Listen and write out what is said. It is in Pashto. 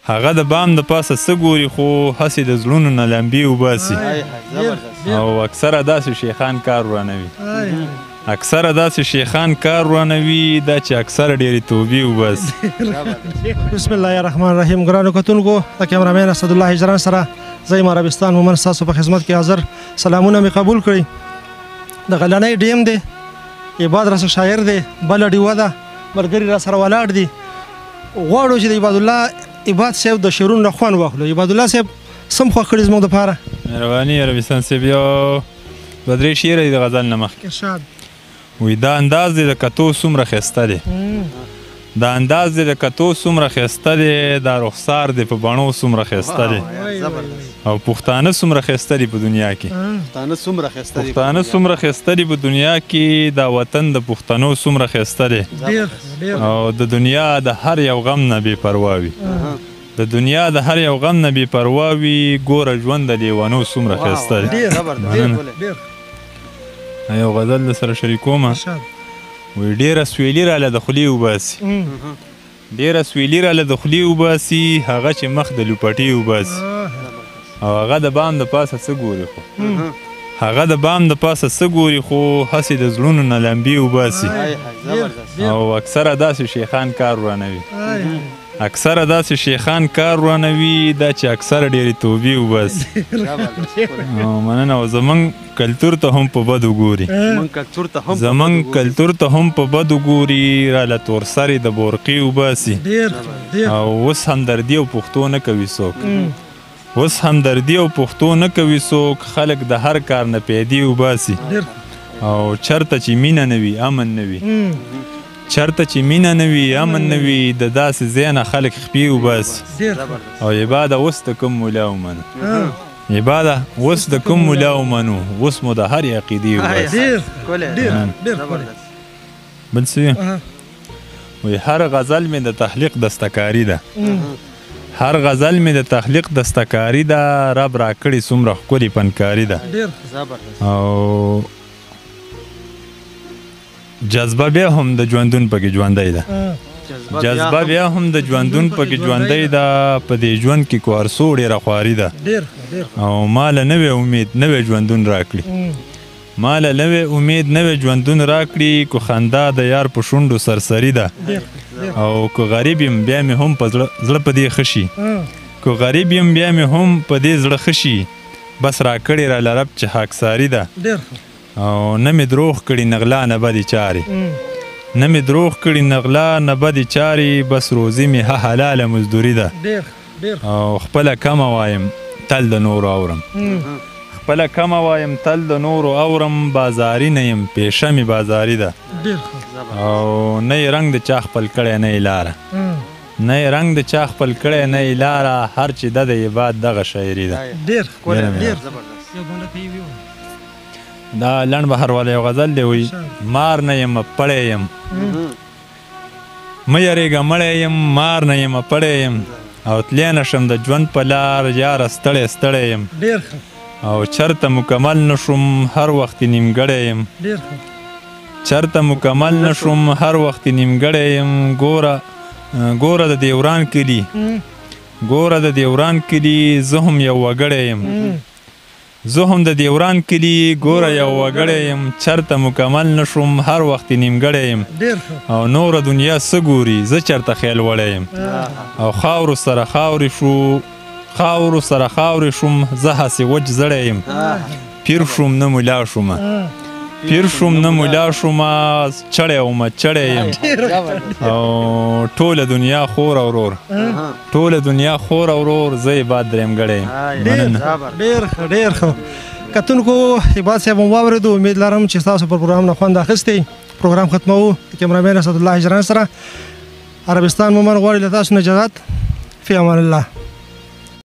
هغه د بام د پاسه څه ګوري خو هسې د زړونو نه لمبې وباسي. او اکثره داسې شیخان کار ورانوي، اکثره داسې شیخان کار ورانوي دا چې اکثره ډېرې توبې وباسي. بسم الله الرحمن الرحیم. ګرانو کتونکو، د کیمرامین اسدالله هجران سره زه یم عربستان مومن ستاسو په خدمت کې حاضر. سلامونه مې قبول کړئ. د غلنۍ ډیم دی، عباد راسره شاعر دی، بله ډیوه ده، ملګري راسره ولاړ دي. غواړو چې د عبادالله عباد صاحب د شعرونو نه خوند واخلو. عبادالله صاحب سم خوښ کړي زموږ دپاره. مهرباني عربستان صاحب. یو دوه درې شعره دي د غزل نه مخکې. ارشاد. وایي دا انداز دی د کتو څومره ښایسته دی، دا انداز دی د کتو څومره ښایسته دی، دا رخسار دی په بڼو څومره ښایسته دی، او پښتانه څومره ښایسته دي په دنیا کې، پښتانه څومره ښایسته دي په دنیا کې، دا وطن د پښتنو څومره ښایسته دی، او د دنیا د هر یو غم نه بې پروا وي، د دنیا د هر یو غم نه بې پروا وي، ګوره ژوند د لیونو څومره ښایسته دی. یو غزل د سره شریکومه. وایي ډېره سویلي راله د خولې وباسي، ډېره سویلي راله د خولې وباسي، هغه چې مخ د لوپټې وباسي، او هغه د بام د پاسه څه ګوري خو، هغه د بام د پاسه څه ګوري خو هسې د زړونو نه لمبې وباسي. او اکثره داسې شیخان کار ورانوي، اکثره داسې شیخان کار ورانوي دا چې اکثره ډېرې توبې وباسي. مننه. او زمونږ کلتور ته هم په بدو ګوري، زمونږ کلتور ته هم په بدو ګوري، راله تورسرې د بورقې وباسي. او اوس همدردي او پښتو نه کوي څوک، اوس همدردي او پښتو نه کوي څوک، خلک د هر کار نه پیدې وباسي. او چرته چې مینه نه وي امن نه وي، چرته چې مینه نه وي امن نه وي، د داسې ځای نه خلک خپې وباسي. او عباده اوس د کوم ملا ومنو، عباده اوس د کوم ملا ومنو، اوس مو د هرې عقیدې وباسي. بل څه وایي؟ هر غزل مې د تخلیق دستکاري ده، هر غزل مې د تخلیق دستکاري ده، رب راکړې څومره ښکلې فنکاري ده. او جذبه بیا هم د ژوندون پکې ژوندۍ ده، جذبه بیا هم د ژوندون پکې ژوندۍ ده، په دې ژوند کې کوارسو ډېره خواري ده. او ماله نوی امید نوی ژوندون راکړي، ماله نوی امید نوی ژوندون راکړي، کو خندا د یار په شونډو سرسري ده. او که غریب یم بیا مې هم په زړه په دې ښه شي، که غریب یم بیا مې هم په دې زړه ښه شي، بس راکړې راله رب چې خاکساري ده. او نه مې دروغ کړي نه غلا نه بدې چارې، نه مې دروغ کړي نه غلا نه بدې چارې، بس روزي مې ښه حلاله مزدوري ده. او خپله کمه وایم تل د نورو اورم، خپله کمه وایم تل د نورو اورم، بازاري نه یم پیشه مې بازاري ده. او نه یې رنګ د چا خپل کړی نه یې لاره، نه یې رنګ د چا خپل کړی نه یې لاره، هر چې ده د عباد دغه شاعري ده. دا لنډ بهر والا یو غزل دی. وایي مار نه یم پړی یم، مه یېرېږه مړی یم، مار نه یم پړی یم، او تللی نه شم د ژوند په لار، یاره ستړی ستړی یم، او چرته مکمل نه شوم هر وخت نیمګړی یم، چرته مکمل نه شوم هر وخت نیمګړی یم، ګوره ګوره د دیوران کلي، ګوره د دیوران کلي، زه هم یو وګړی یم، زه هم د دیوران کلي ګوره یو وګړی یم، چرته مکمل نه شوم هر وخت نیمګړی یم، او نوره دنیا څه ګوري زه چرته خیال وړی یم، او خاورو سره خاورې شو، خاورو سره خاورې شوم، زه هسې وچ زړی یم، پیر شوم نه ملا شومه، پیر شوم نه ملا شومه، چړی ومه چړی یم، او ټوله دنیا خور او ورور، ټوله دنیا خور او ورور، زه عباد درېمګړی یم. ډېر ښه، ډېر ښه. کتونکو عباد صاحب مو واورېدو. امید لرم چې ستاسو پر پروګرام نه خوند اخیستی. پروګرام ختموو د کیمرامین اسدالله هجران سره. عربستان مومن غواړي له تاسو نه اجازت. فی امان الله.